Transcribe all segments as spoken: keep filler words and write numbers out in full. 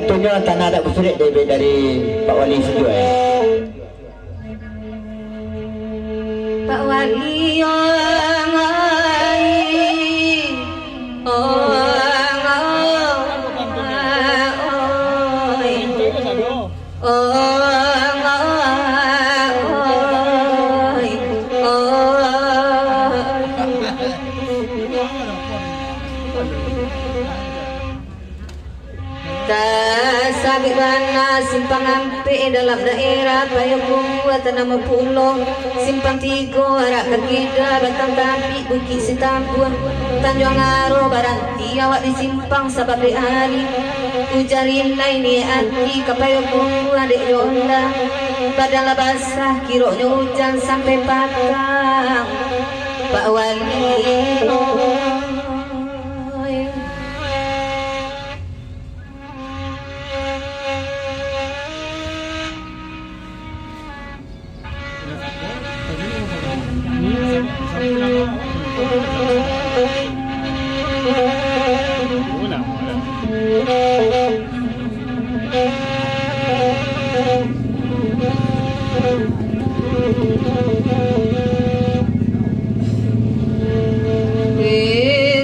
Tunyo tanah adat Busurek dari, dari Pak Wali Siduai. Pak Wali, ong, oi. Ong, oi. Ong, oi. Ong. Tasabik bana simpang ampek dalam daerah Payokumbuah, tanamo pulo simpang tigo, arak ka kida, batang tabik, bukik sitambuah, tanjuang aro, baranti awak di simpang sabab dek ari. Ujan rinai niaik ati ka Payokumbuah dek jo onda, badan lah basah, kironyo ujan sampai patang. Pak Wali, oi.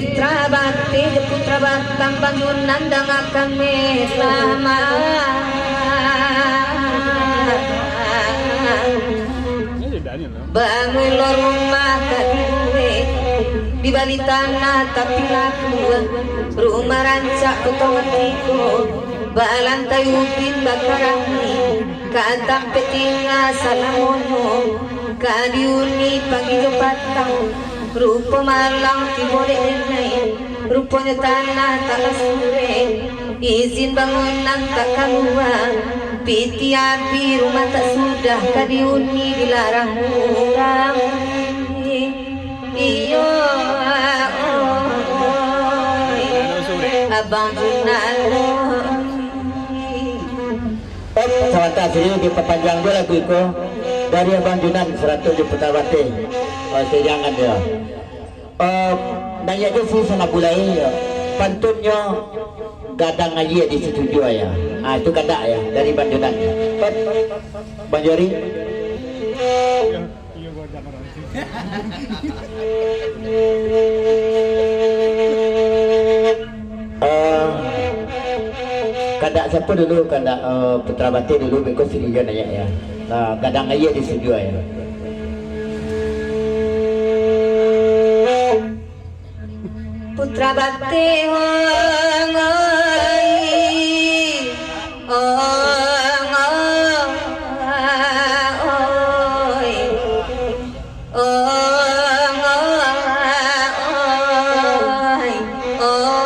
Putra Bateh jo Putra Batang, Bang Junan dangakan mah. Bangun lo rumah ka dibuek, di bali tanah tapi laku, rumah rancak potongan tigo, balantai ubin bakarami, ka tampek tingga salamonyo, ka diuni pagi jo patang, rupo malang tibo dek denai. Ruponyo tanah tak basurek, izin bangunan tak kalua, pitih api rumah tak sudah, ka diuni dilarang urang. Iyo, oi, Abang Junan, oi. Sabanta, siri dipapanjang juo lagu iko dari Abang Junan sarato jo Putra Bateh. Oh, sajangan dia. Eh, naiak jo si Sanabulai, yo. Pantunnyo Gadang Aia di Situjuah, yo. Ah, itu kadak, yo, dari Bang Junan. Bang Jori. Eh, kandak siapo dulu, kandak, eh, Putra Bateh dulu, beko sirigan aja ya. Nah, Gadang Aia di studio ya. Putra Bateh, ong, oi. Ong, oi. Ong, oi, oi.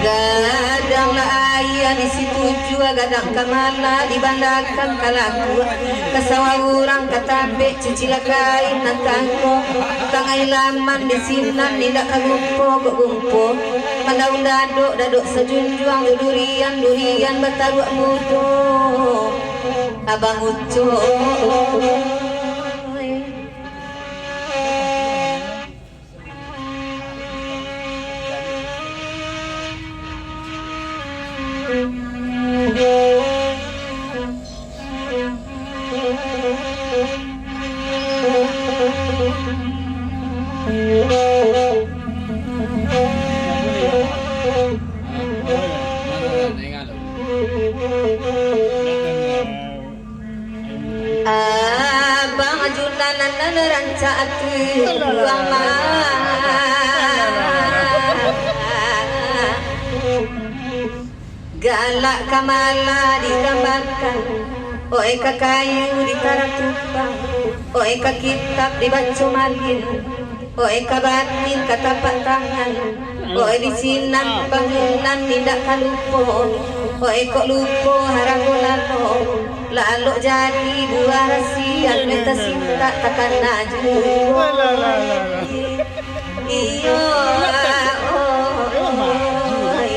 Gadang lah aia di Situjuah, gadang ka mala dibandakan ka lakuak, ka sawah urang ka tabek, cicilah kain nan tangko, tangai laman di sinan, indak ka gumpo kok gumpo, mandaun dadok, dadok sajunjuang jo durian, durian bataruak mudo. Abang Ucok. Abang Junan nan rancak ati buang mah. Galak ka mala digambakan, oe ka kayu ditaratupan, oe ka kitab dibaco malin. Oe ka batin ka tapak tangan, oe di sinan bangunan indak ka lupo, oe kok lupo harago lalo, lalok jadi buah rasian, meta sintak takana juo. Iyo, oe,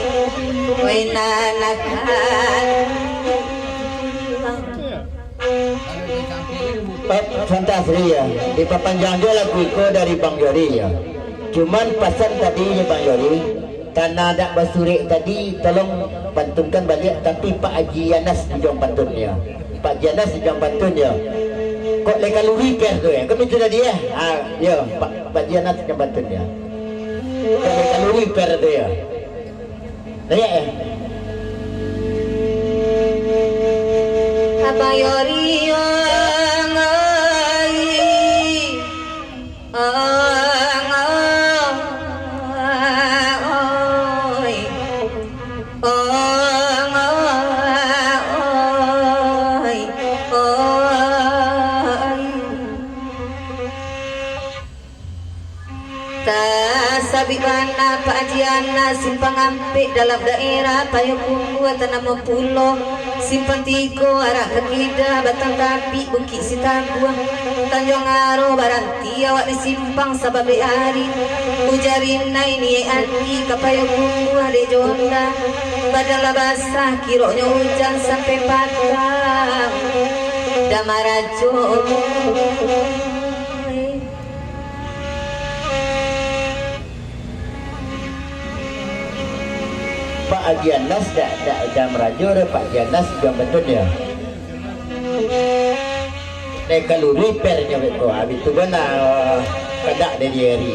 oe nanakan. Pap, santai Sri ya. Dipapanjang juo lagu iko dari Bang Jori ya. Cuman pasan tadi je Bang Yori, karena dak basurek tadi, tolong pantunkan baliak, tapi Pak Haji Anas di juang pantun yo. Pak Haji Anas di juang pantun yo. Kok lai kaluri per tu yo? Kan itu tadi yo. Ah, yo, Pak, Pak Haji Anas di juang pantun yo. Kok lai kaluri per tu yo. Naiak yo. Abang Yori, yo, ngai. Tasabik bana Pak Haji Anas, simpang ampek dalam daerah Payokumbuah, tanamo pulo simpang tigo, arak ka kida, batang tapi, Bukik Sitabuah, Tanjuang Aro, baranti awak di simpang sabab dek ari. Ujan rinai niaik ati ka Payokumbuah dek jo onda. Badan lah basah, kironyo ujan sampai patang. Damarajo. Pak Haji Anas dak, dak, dak marajo doh, Pak Haji Anas juang pantun yo. Naiak kaluri per nyo beko, habis tu bana, eh, kadak dari ari.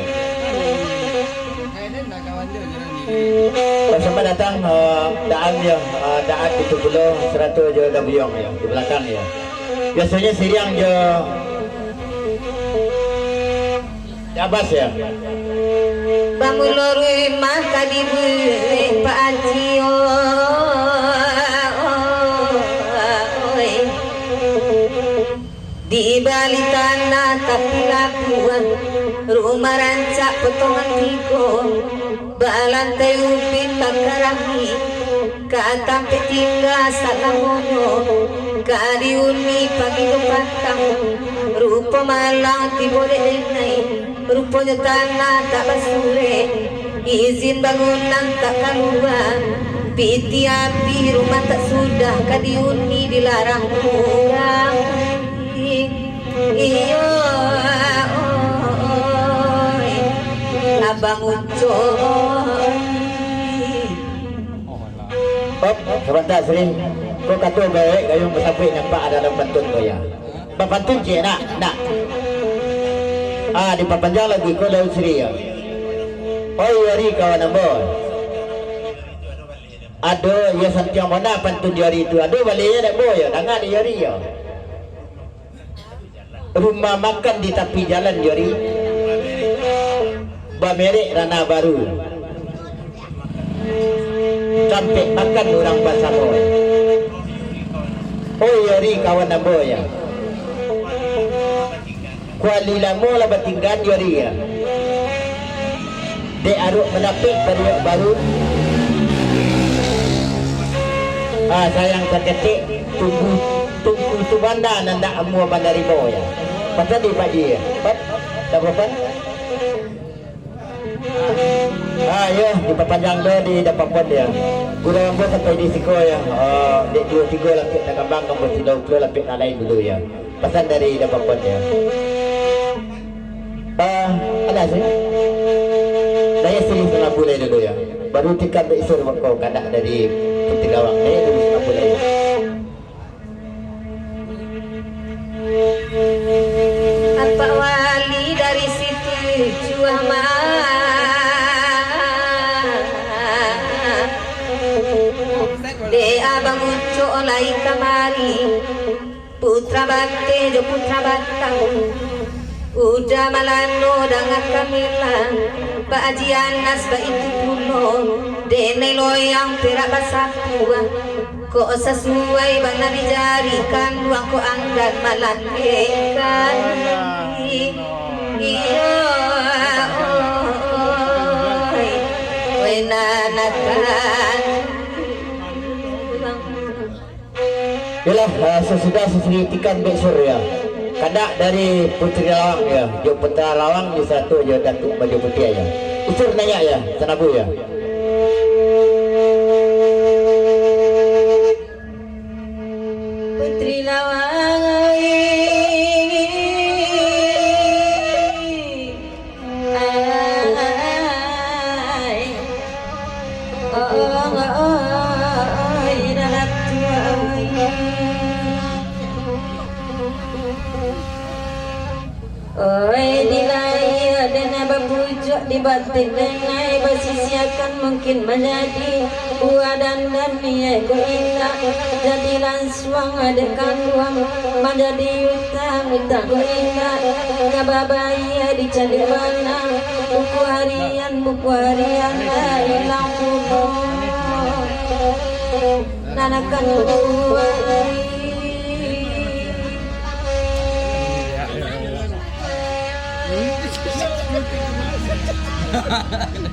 Pas sampai datang, eh, daan yo, eh, daan itu pulo sarato jo Dabuyuang yo, di balakang yo. Biasonyo siriang jo Di Abas yo. Bamulo rumah ka dibuek Pak Haji, oi. Di bali tanah tapi labuah, rumah rancak potongan tigo. Balantai ubin bakaramik, ka tampek tingga salamonyo, ka diuni pagi jo patang, rupo malang tibo dek denai, ruponyo tanah tak basurek, izin bangunan tak kalua, pitih api rumah tak sudah, ka diuni dilarang urang. Iyo, oi, Abang Ucok. Op, sabanta, Sri. Ko kato gaek gayuang basabuik nampak ado dalam pantun ko, yo. Bapantun ciek, nak, nak. Ah, dipapanjang lagu iko, Daud Sri, yo. Oi, ari kawan ambo. Ado, iyo, santiang bana pantun di ari tu. Ado, baliaknyo dak, Bo, yo. Danga di ari, yo. Rumah makan di tapi jalan, Yori. Bamerek Ranah Baru. Tampek makan urang basamo. Oh, Yori, kawan ambo, yo. Kuali lamo lah batinggan, Yori, yo. Dek arok manapik bariak baru. Ah, sayang saketek, tunggu, tunggu tu banda nan dak amuah manarimo, yo. Pasal di pagi, yo. Pat, dak apa-apa. Ah, yo, dipapanjang do di dapapon, yo. Gurau ambo sampai di siko, yo. Ah, dek duo tigo lapik nan kambang, ambo silo pulo lapik nan lain dulu, yo. Pasan dari dapapon, yo. Ah, ada sih. Daya silih salabu lai dulu, yo. Baru tikam dek isur bako kadak dari Putih Gawang. Daya dulu salabu lai. Apak wali dari situ jua mah. Dek Abang Ucok lai kamari. Putra Bateh jo Putra Batang, Uda Malano danga Kamila, Pak Haji Anas baitu pulo, denai loyang perak basapuah, kok sasuai bana di jari kanduang, kok anggan malakekkan. Iyo, oi, oi, nanakan. Yolah, ah, sasudah sasiri tikam dek sur, yo. Kadak dari Putri Lawang, yo. Jo Putra Lawang di satu jo Datuak Baju Putiah, yo. Isur naiak, yo. Sanabu, yo. Putri Lawang, ai. Di batin dengai basisiakan mungkin manjadi buah dandan niaik ko indak. Jadi lansuang adek kanduang manjadi utang, utang ko indak. Ka babayia dicaliak bana, buku harian, buku harian lah ilang pulo. Nanakan buku hari.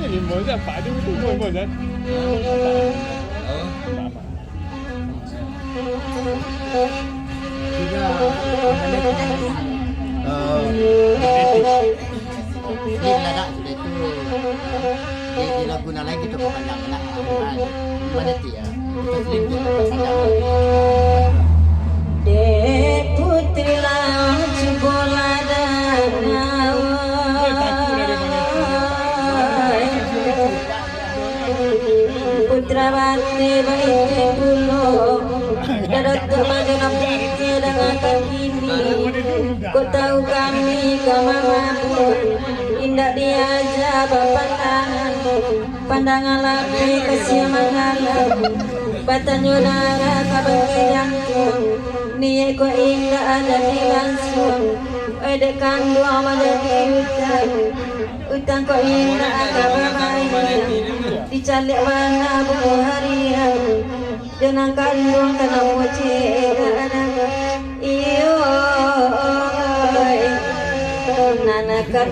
Ini mau siapa aja itu, mau, mau, kan? Juga, eh, ini ladak sudah itu. Di, di lagu nan lain kito panjang nak. Mana ti ya? Kito sling tu panjang. Dek putri lah cubo lah danau. Putra bate baike pulo. Datuk Majo nan pite dangan kini. Kok tahu kami ka mamabun. Indak diaja bapandangan. Pandangan lapeh ka sia manggalam. Batanyo darah ka bakeh jantuang. Niaik ko indak ado di lansuang. Edek kanduang manjadi utang. Utang ko indak ka babayia. Dicaliak bana buku harian. Jangan kanduang tanah mocek. Iyo, nanakan.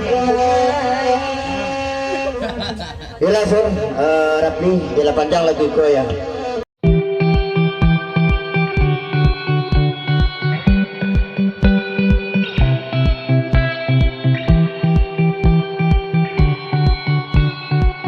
Yolah, Sur, eh, Rapli, yolah panjang lagu ko ya.